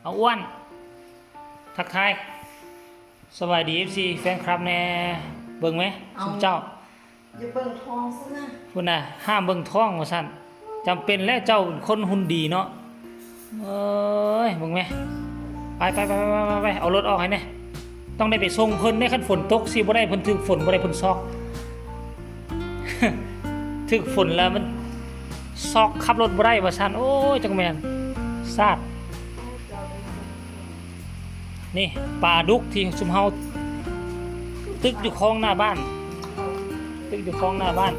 ເອົາ ອ້ວນ ທັກທາຍ ສະບາຍດີ ເອັຟຊີ ແຟນຄລັບແດ່ ເບິ່ງແມ ເອົາ ຊຸມເຈົ້າ ຢ່າເບິ່ງທ້ອງຊັ້ນນະ ພຸ້ນນະ ຫ້າມເບິ່ງທ້ອງວ່າຊັ້ນ ຈຳເປັນແລ້ວ ເຈົ້າເປັນຄົນຫຸ່ນດີເນາະ ເອີຍ ເບິ່ງແມ ໄປໆໆໆ ເອົາລົດອອກໃຫ້ແດ່ ຕ້ອງໄດ້ໄປສົ່ງເພິ່ນເດ້ ຄັນຝົນຕົກຊິບໍ່ໄດ້ ເພິ່ນຖືກຝົນບໍ່ໄດ້ ເພິ່ນຊອກ ຖືກຝົນແລ້ວມັນຊອກ ຂັບລົດບໍ່ໄດ້ວ່າຊັ້ນ ໂອ້ຍ ຈັກແມ່ນຊາດ. ນີ້ປາດຸກທີ່ຊຸມເຮົາຕຶກຢູ່ຄອງໜ້າບ້ານ ຕຶກຢູ່ຄອງໜ້າບ້ານ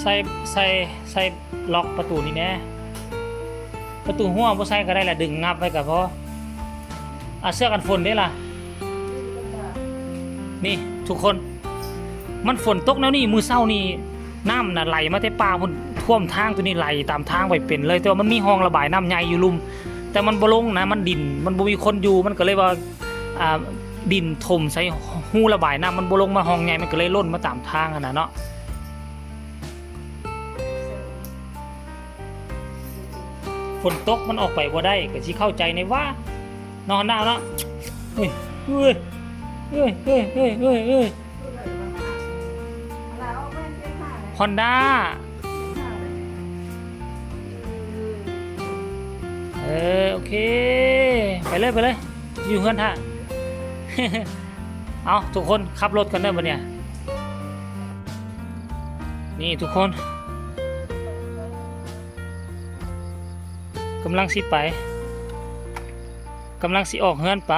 ໃສ່ ໃສ່ ໃສ່ລັອກປະຕູນີ້ແດ່ ປະຕູຮົ້ວບໍ່ໃສ່ກໍໄດ້ລະ ດຶງງັບໄວ້ກໍພໍ ອາ ເສື້ອກັນຝົນເດ້ລະ ນີ້ທຸກຄົນ ມັນຝົນຕົກແນວນີ້ ມື້ເຊົ້ານີ້ ນ້ຳນະໄຫຼມາແຕ່ປ່າພຸ້ນ ຖ້ວມທາງໂຕນີ້ ໄຫຼຕາມທາງໄປເປັນເລີຍ ແຕ່ວ່າມັນມີຮ່ອງລະບາຍນ້ຳໃຫຍ່ຢູ່ລຸ່ມ ແຕ່ມັນບໍ່ລົງນະ ມັນດິນ ມັນບໍ່ມີຄົນຢູ່ ມັນກໍເລີຍວ່າ ອ່າ ດິນຖົມໃສ່ຮູລະບາຍນ້ຳ ມັນບໍ່ລົງມາຮ່ອງໃຫຍ່ ມັນກໍເລີຍຫຼົ່ນມາຕາມທາງຫັ້ນນະເນາະ. ຝົນຕົກມັນອອກໄປບໍ່ໄດ້ ກໍຊິເຂົ້າໃຈແດ່ວ່າ ເນາະ ເນາະ ເນາະ ເອີຍ ເອີຍ ເອີຍ ຮອນດ້າ ເອີ ໂອເຄ ໄປເລີຍ ໄປເລີຍ ຢູ່ເຮືອນຖ້າ ເອົາ ທຸກຄົນຂັບລົດກັນເດີບັດນີ້ ນີ້ທຸກຄົນ ກຳລັງຊິໄປ ກຳລັງຊິອອກເຮືອນໄປ.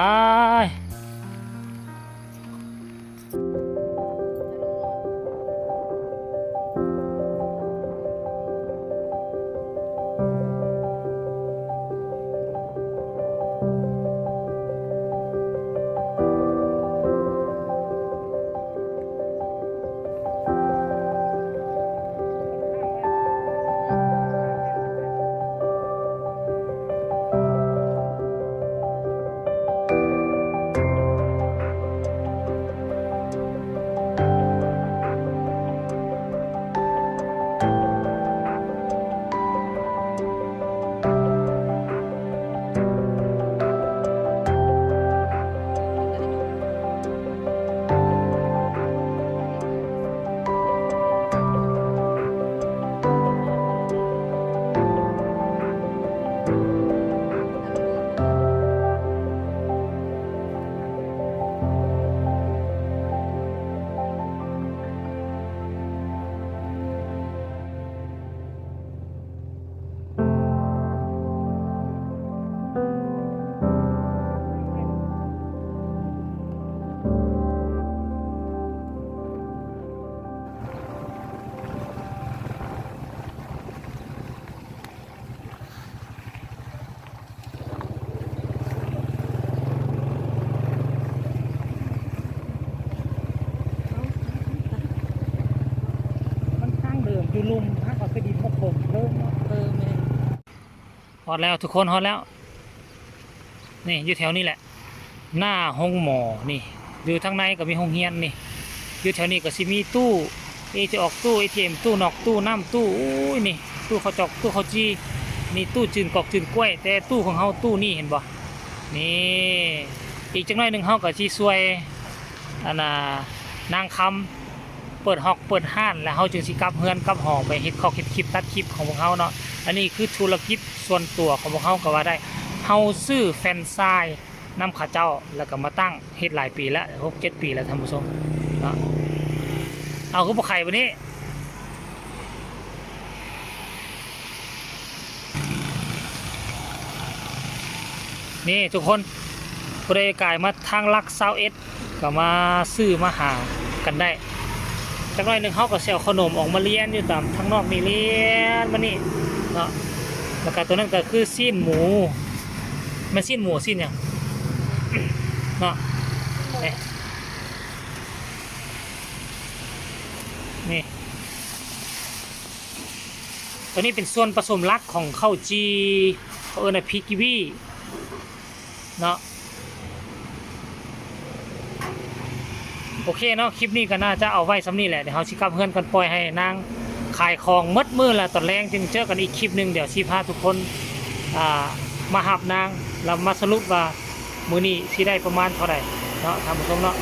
ມັນທາງເດີມຢູ່ລຸ່ມ ຫາກວ່າຄືດິນມັນຖົມເພີ່ມເນາະ. ເອີ ແມ່ນ. ຮອດແລ້ວທຸກຄົນ ຮອດແລ້ວ. ນີ້ຢູ່ແຖວນີ້ແຫຼະ ໜ້າໂຮງໝໍນີ້ ຢູ່ທາງໃນກໍມີໂຮງຮຽນນີ້ ຢູ່ແຖວນີ້ກໍຊິມີຕູ້ ເອທີ ອອກຕູ້ ເອທີເອັມ ຕູ້ນອກ ຕູ້ນ້ຳ ຕູ້ ໂອ້ຍ ນີ້ ຕູ້ເຂົ້າຈອກ ຕູ້ເຂົ້າຈີ່ ນີ້ຕູ້ຈືນກອກຈືນກ້ວຍ ແຕ່ຕູ້ຂອງເຮົາຕູ້ນີ້ ເຫັນບໍ່? ນີ້ ອີກຈັກໜ້ອຍໜຶ່ງເຮົາກໍຊິຊ່ວຍ ອັນນ່າ ນາງຄຳ ເປີດຮອກເປີດຮ້ານ ແລ້ວເຮົາຈຶ່ງຊິກັບເຮືອນກັບຫໍໄປເຮັດຄອກເຮັດຄລິບຕັດຄລິບຂອງພວກເຮົາເນາະ. ອັນນີ້ຄືທຸລະກິດສ່ວນຕົວຂອງພວກເຮົາກໍວ່າໄດ້. ເຮົາຊື້ແຟຣນໄຊນຳເຂົາເຈົ້າ ແລ້ວກໍມາຕັ້ງເຮັດຫຼາຍປີແລ້ວ ຫົກເຈັດປີແລ້ວທ່ານຜູ້ຊົມເນາະ. ເອົາ ຄືບໍ່ໄຂບາດນີ້. ນີ້ທຸກຄົນ ຜູ້ໃດກາຍມາທາງຫຼັກຊາວເອັດ ກໍມາຊື້ມາຫາກັນໄດ້. ຈັກໜ້ອຍໜຶ່ງເຮົາກໍຊິເອົາຂະໜົມອອກມາລຽນຢູ່ຕາມທາງນອກນີ້ ລຽນມານີ້ເນາະ. ແລ້ວກໍໂຕນັ້ນກໍຄືຊີ້ນໝູ ແມ່ນຊີ້ນໝູ ຊີ້ນຫຍັງເນາະ. ນີ້ ນີ້ ໂຕນີ້ເປັນສ່ວນປະສົມຫຼັກຂອງເຂົ້າຈີ່ ເຂົາເອີ້ນວ່າພິກວີເນາະ. ໂອເຄເນາະ ຄລິບນີ້ກໍໜ້າຈະເອົາໄວ້ສ່ຳນີ້ແຫຼະ. ດຽວເຮົາຊິກັບເຮືອນກ່ອນ ປ່ອຍໃຫ້ນາງຂາຍຂອງໝົດມື້ລະ ຕອນແລງຈຶ່ງເຈີກັນອີກຄລິບໜຶ່ງ. ດຽວຊິພາທຸກຄົນ ອ່າ ມາຮັບນາງ ແລ້ວມາສະຫຼຸບວ່າມື້ນີ້ຊິໄດ້ປະມານເທົ່າໃດເນາະ ທ່ານຜູ້ຊົມເນາະ.